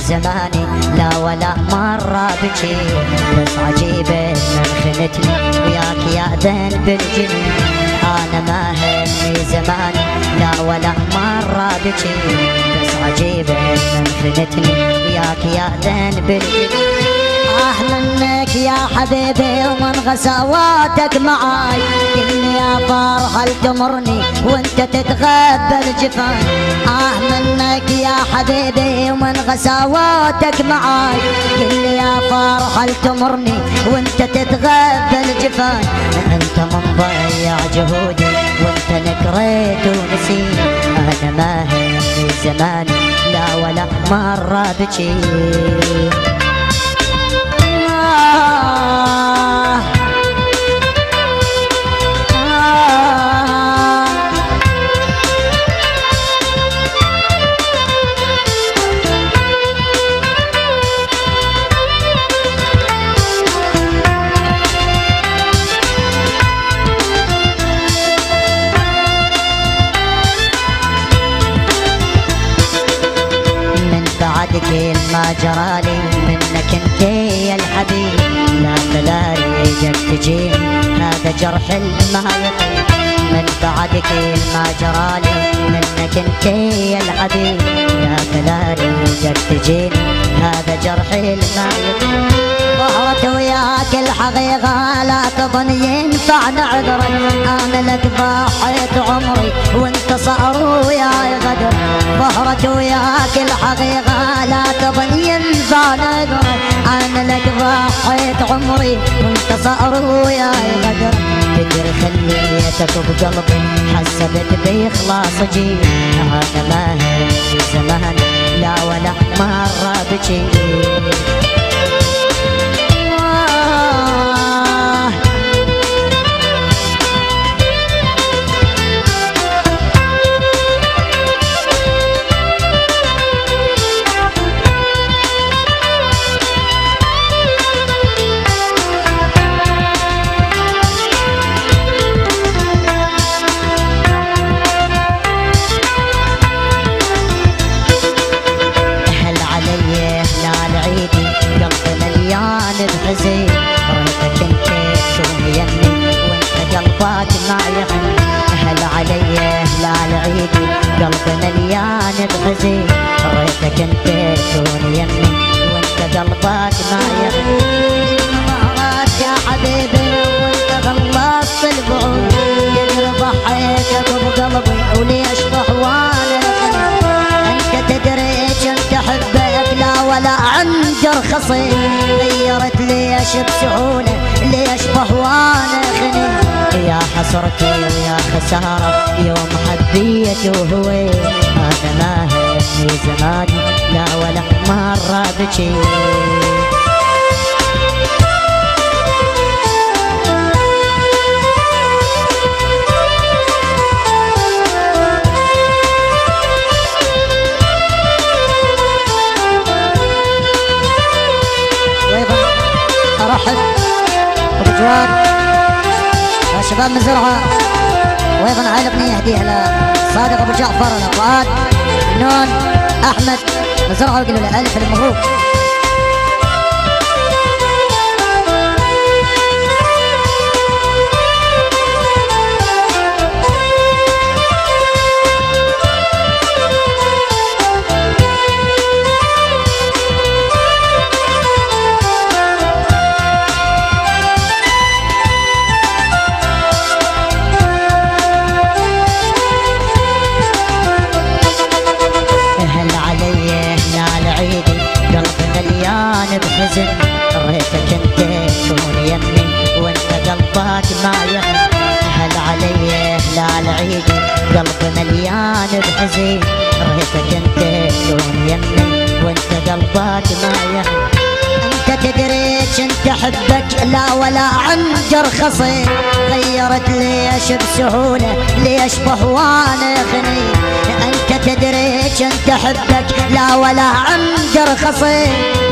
زماني لا ولا مرة بكي، بس عجيبة من خنتني وياك يا ذنب الجنين. أنا ما همني زماني لا ولا مرة بكي، بس عجيبة من خنتني وياك يا ذنب الجنين. آه منك يا حبيبي ومن غزواتك معاي، كلني يا فرحة تمرني وانت تتغبى الجفاي. آه منك يا حبيبي ومن غزواتك معاي، كلني يا فرحة تمرني وانت تتغبى الجفاي. انت من ضيع جهودي وانت نكريت ونسيت، انا ما همني زماني لا ولا مرة بكيت. كل ما جرالي منك انت يا الحبيب، لا فلا ريدك تجيني هذا جرح ما يطيب. من بعد كل ما جرالي منك انت يا الحبيب، لا فلا ريدك تجيني هذا جرح ما يطيب. ظهرت وياك الحقيقة لا تظن ينفع نعذرك، أنا لك ضحيت عمري وانت صار وياي غدر. ظهرت وياك الحقيقة لا تظن ينفع نعذرك، أنا لك ضحيت عمري وانت صار وياي غدر. تدري خليتك بقلبي حسبت بإخلاص جيل، أنا ما همني زمان لا ولا مرة بكيت. بحزين ريتك انت تكون يمي وانت قلبك ما يحن. هل علي هلال عيدي قلبي مليان بحزين، ريتك انت تكون يمي وانت قلبك ما يحن. يا حبيبي وانت غلطت البعود، تدري ضحيتك بقلبي وليش ضحوان. انت تدري كنت احبك لا ولا عند رخصي، غيرت ليش بسهولة ليش بهوان خني. يا حسرتي ويا خسارة يوم حبيت وهوي، أنا ما همني زماني لا ولا مرة بكيت. ارحب ابو جواد يا شباب من زرعه، وايضا هاي الاغنيه اهديها لصادق ابو جعفر لفؤاد نون احمد من زرعه، ويقولوا له الف مبروك. بحزن ريتك انت تكون يمي وانت قلبك ما يحن. هل علي هلال عيدي قلبي مليان بحزن، ريتك انت تكون يمي وانت قلبك ما يحن. انت تدري كنت احبك لا ولا عند رخصي، غيرت ليش بسهولة ليش بهوان خني. انت تدري كنت احبك لا ولا عند رخصي،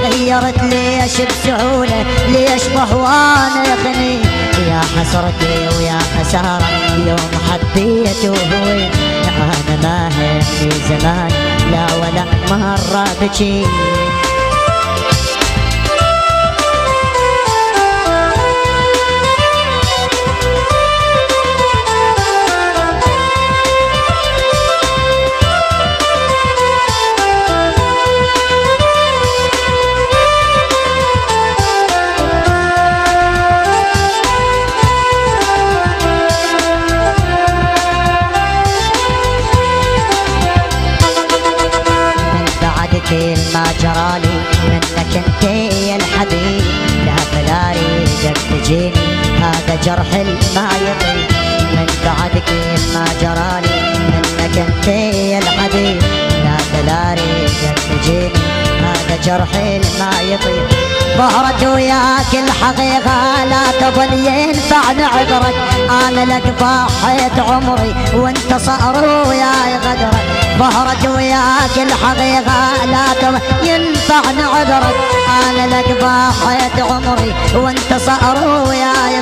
غيرت ليش بسهولة ليش بهوان خني. يا حسرتي ويا خسارة يوم حبيت وهوي، أنا ما همني زمان لا ولا مرة بكيت. جرالي منك انت يا الحبيب، لا فلا ريدك تجيني هذا جرح ما يطيب. من بعدك ما جرالي منك انت يا الحبيب، لا فلا ريدك تجيني هذا جرح ما يطيب. ظهرت وياك الحقيقة لا تظن ينفع نعذرك، أنا لك ضحيت عمري وانت صار وياي غدرك. ظهرت وياك الحقيقة لا تظن ينفع نعذرك، أنا لك ضحيت عمري وانت صار وياي